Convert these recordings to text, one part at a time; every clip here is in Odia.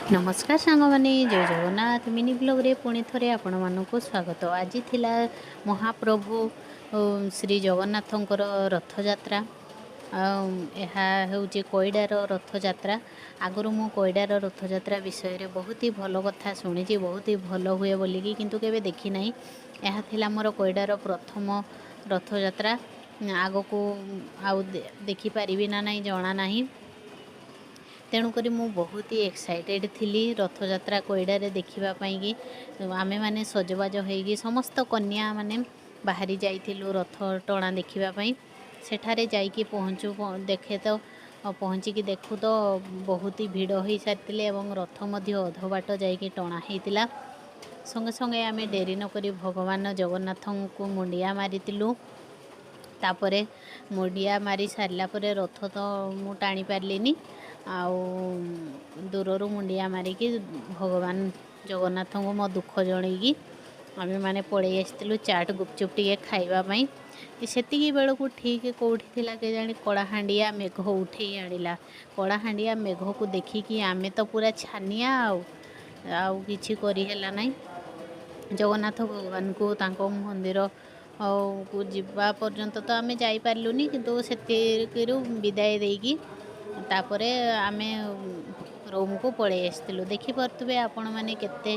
ନମସ୍କାର ସାଙ୍ଗମାନେ, ଜୟ ଜଗନ୍ନାଥ। ମିନି ବ୍ଲଗ୍ରେ ପୁଣି ଥରେ ଆପଣମାନଙ୍କୁ ସ୍ୱାଗତ। ଆଜି ଥିଲା ମହାପ୍ରଭୁ ଶ୍ରୀ ଜଗନ୍ନାଥଙ୍କର ରଥଯାତ୍ରା। ଆଉ ଏହା ହେଉଛି କୋଇଡ଼ାର ରଥଯାତ୍ରା। ଆଗରୁ ମୁଁ କୋଇଡ଼ାର ରଥଯାତ୍ରା ବିଷୟରେ ବହୁତ ହି ଭଲ କଥା ଶୁଣିଛି, ବହୁତ ହି ଭଲ ହୁଏ ବୋଲିକି, କିନ୍ତୁ କେବେ ଦେଖିନାହିଁ। ଏହା ଥିଲା ମୋର କୋଇଡ଼ାର ପ୍ରଥମ ରଥଯାତ୍ରା। ଆଗକୁ ଆଉ ଦେଖିପାରିବି ନା ନାହିଁ ଜଣା ନାହିଁ। ତେଣୁକରି ମୁଁ ବହୁତ ହି ଏକ୍ସାଇଟେଡ଼୍ ଥିଲି ରଥଯାତ୍ରା କୋଇଡ଼ାରେ ଦେଖିବା ପାଇଁକି। ଆମେମାନେ ସଜବାଜ ହେଇକି ସମସ୍ତ କନ୍ୟାମାନେ ବାହାରି ଯାଇଥିଲୁ ରଥ ଟଣା ଦେଖିବା ପାଇଁ। ସେଠାରେ ଯାଇକି ପହଞ୍ଚୁ ଦେଖେ ତ ପହଞ୍ଚିକି ଦେଖୁ ତ ବହୁତ ହି ଭିଡ଼ ହୋଇସାରିଥିଲେ ଏବଂ ରଥ ମଧ୍ୟ ଅଧ ବାଟ ଯାଇକି ଟଣା ହେଇଥିଲା। ସଙ୍ଗେ ସଙ୍ଗେ ଆମେ ଡେରି ନକରି ଭଗବାନ ଜଗନ୍ନାଥଙ୍କୁ ମୁଣ୍ଡିଆ ମାରିଥିଲୁ। ତାପରେ ମୁଣ୍ଡିଆ ମାରି ସାରିଲା ପରେ ରଥ ତ ମୁଁ ଟାଣି ପାରିଲିନି, ଆଉ ଦୂରରୁ ମୁଣ୍ଡିଆ ମାରିକି ଭଗବାନ ଜଗନ୍ନାଥଙ୍କୁ ମୋ ଦୁଃଖ ଜଣେଇକି ଆମେମାନେ ପଳେଇ ଆସିଥିଲୁ ଚାଟ୍ ଗୁପଚୁପ୍ ଟିକେ ଖାଇବା ପାଇଁ। ସେତିକି ବେଳକୁ ଠିକ୍ କେଉଁଠି ଥିଲା କେଜାଣି, କଳାହାଣ୍ଡିଆ ମେଘ ଉଠେଇ ଆଣିଲା। କଳାହାଣ୍ଡିଆ ମେଘକୁ ଦେଖିକି ଆମେ ତ ପୁରା ଛାନିଆ, ଆଉ କିଛି କରିହେଲା ନାହିଁ। ଜଗନ୍ନାଥ ଭଗବାନଙ୍କୁ ତାଙ୍କ ମନ୍ଦିର କୁ ଯିବା ପର୍ଯ୍ୟନ୍ତ ତ ଆମେ ଯାଇପାରିଲୁନି, କିନ୍ତୁ ସେତିକିରୁ ବିଦାୟ ଦେଇକି ତାପରେ ଆମେ ରୁମ୍କୁ ପଳେଇ ଆସିଥିଲୁ। ଦେଖିପାରୁଥିବେ ଆପଣମାନେ କେତେ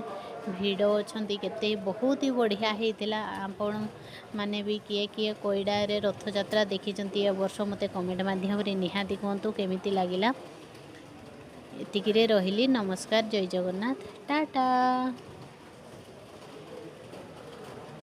ଭିଡ଼ ଅଛନ୍ତି, କେତେ ବହୁତ ହି ବଢ଼ିଆ ହେଇଥିଲା। ଆପଣମାନେ ବି କିଏ କିଏ କୋଇଡ଼ାରେ ରଥଯାତ୍ରା ଦେଖିଛନ୍ତି ଏ ବର୍ଷ, ମୋତେ କମେଣ୍ଟ ମାଧ୍ୟମରେ ନିହାତି କୁହନ୍ତୁ କେମିତି ଲାଗିଲା। ଏତିକିରେ ରହିଲି, ନମସ୍କାର, ଜୟ ଜଗନ୍ନାଥ, ଟାଟା।